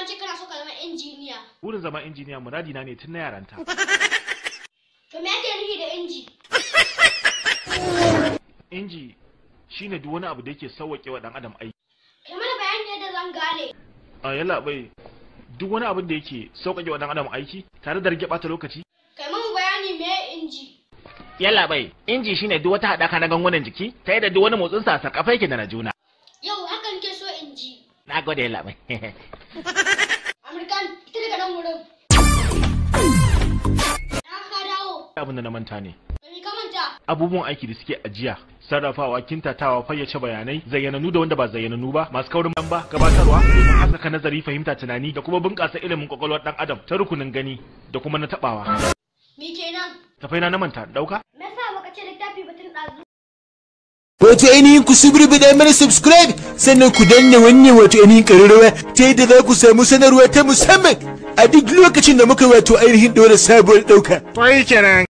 ce kana so ka zama injiniya. Burin zama injiniya muradi na ne tun na yaranta. To me ake nufi da inji? Inji shine duk wani abu da yake sauwaƙe wa dan adam aiki. Kai mana bayani yadda zan gane. A yalla bai, duk wani abin da yake sauƙaƙe wa dan adam aiki tare da rage ɓata lokaci. Kai mana bayani me inji? Yalla bai, inji shine duk wata haɗaka na gangunan jiki ta yadda duk wani motsin sa sarƙafa yake da na juna. Yau hakan ke so inji. Na gode yalla bai. Amurkan, ita daga nan wurin. Na ka dawo. Abin da na manta ne. Me ka manta? Abubuwan aiki da suke ajiya, sarrafawa, kintatawa, fayyace bayanai, zayyananu da wanda ba zayyananu ba, masu kaurin lamba, gabatarwa, domin haskaka nazari, fahimta, tunani da kuma bunƙasa ilimin kwakwalwar ɗan adam ta rukunin gani da kuma na taɓawa. Me kenan? Tafai na manta, ɗauka? Me yasa baka ce littafi batun ɗazu? Wato ainihin ku subrubida mana subscribe sannan ku danna wannan wato ainihin ƙararrawa ta yadda za ku samu sanarwa ta musamman a duk lokacin da muka wato ainihin ɗora sabuwar ɗauka. To yi kenan.